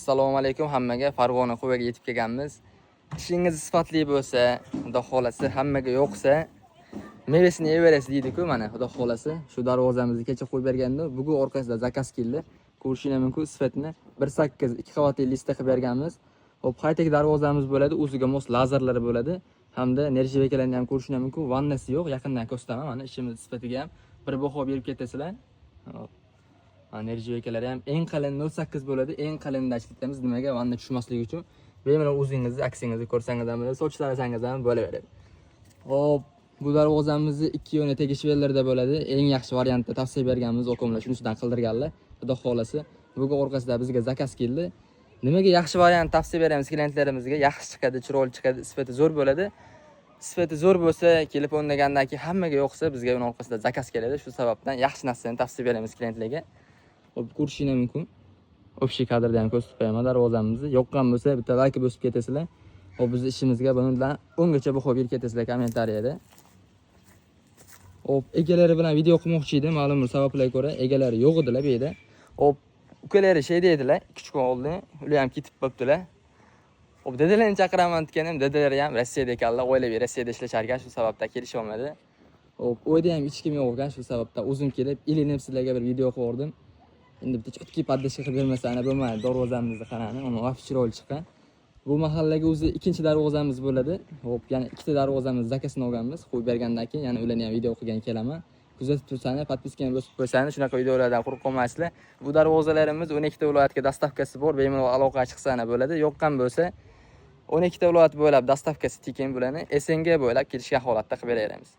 Assalomu alaykum hammaga. Farg'ona, Quvaga yetib kelganmiz. Ishingiz sifatli bo'lsa, Xudo xolasa, hammaga yoqsa, mevasini yeverasiz deydi-ku mana, Xudo xolasa. Shu darvozamizni kecha qo'yib berganda, bugun orqasida заказ keldi. Ko'rishinglar mumkin sifatini. 1.8 ikki qavatli lista qilib berganmiz. Xo'p, high-tech darvozamiz bo'ladi, o'ziga mos lazerlari bo'ladi. Hamda нержавейка larni ham ko'rishinglar mumkin. Vannasi yo'q, yaqindan ko'rsataman. Mana ishimiz sifatiga ham bir baho berib ketasizlar. Xo'p. Нержавейка lari ham eng qalin 0.8 bo'ladi. Eng qalinini ishlatamiz. Nimaga? Vanna tushmasligi uchun. Bemalol o'zingizni aksingizni ko'rsangiz ham bo'ladi, sochlasangiz ham bo'laveradi. Xo'p, bu darvozamizni ikki yo'ni tegishvellarda bo'ladi. Eng yaxshi variantda tavsiya berganmiz, okomlar shunisidan qildirganlar. Xudo xolasa, bugun orqasida bizga заказ keldi. Nimaga yaxshi variant tavsiya beramiz klientlarimizga? Yaxshi chiqadi, chiroyli chiqadi, sifati zo'r bo'ladi. Sifati zo'r bo'lsa, kelib o'rnagandan keyin hammaga yoqsa, bizga uni orqasida заказ keladi. Shu sababdan yaxshi narsani tavsiya beramiz klientlarga. Xo'p, ko'rishinglar mumkin. Общий kadrda ham ko'rsatib qo'yaman darvozamizni. Yoqqan bo'lsa, bitta layk bosib ketasizlar. Xo'p, bizni ishimizga bundan 10 gacha baho berib ketasizlar kommentariyada. Xo'p, egalari bilan video qilmoqchi edim, ma'lum bir sabablarga ko'ra egalari yo'q edilar bu yerda. Xo'p, ukalari shay dedilar, 2-3 kun oldin, ular ham ketib bo'ptilar. Xo'p, dedalarini chaqiraman deganim, dedalari ham Rossiyada ekanlar, oilaviy Rossiyada ishlashar ekan, shu sababdan kelisha olmadi. Xo'p, uyda ham hech kim yo'q ekan, shu sababdan o'zim kelib, ilinib sizlarga bir video qilib yubordim. Endi bitta чёткий поддержка qilib bermasa ana bo'lmaydi. Darvozamizni qarani, uni вообще chiroyli chiqqan. Bu mahallaga o'zi ikkinchi darvozamiz bo'ladi. Xo'p, yana ikkita darvozamiz заказ ini olganmiz. Qo'yib bergandan keyin yana ularni ham video qilgan kelaman. Kuzatib tursanglar, подписка ni bosib qo'ysanglar, shunaqa videolardan quruq qolmaysizlar. Bu darvozalarimiz 12 ta viloyatga доставка si bor, bemalol aloqa chiqsa ana bo'ladi. Yoqqan bo'lsa, 12 ta viloyat bo'ylab доставка si tekin bo'ladi. СНГ bo'ylab kelishgan holatda qilib beraveramiz.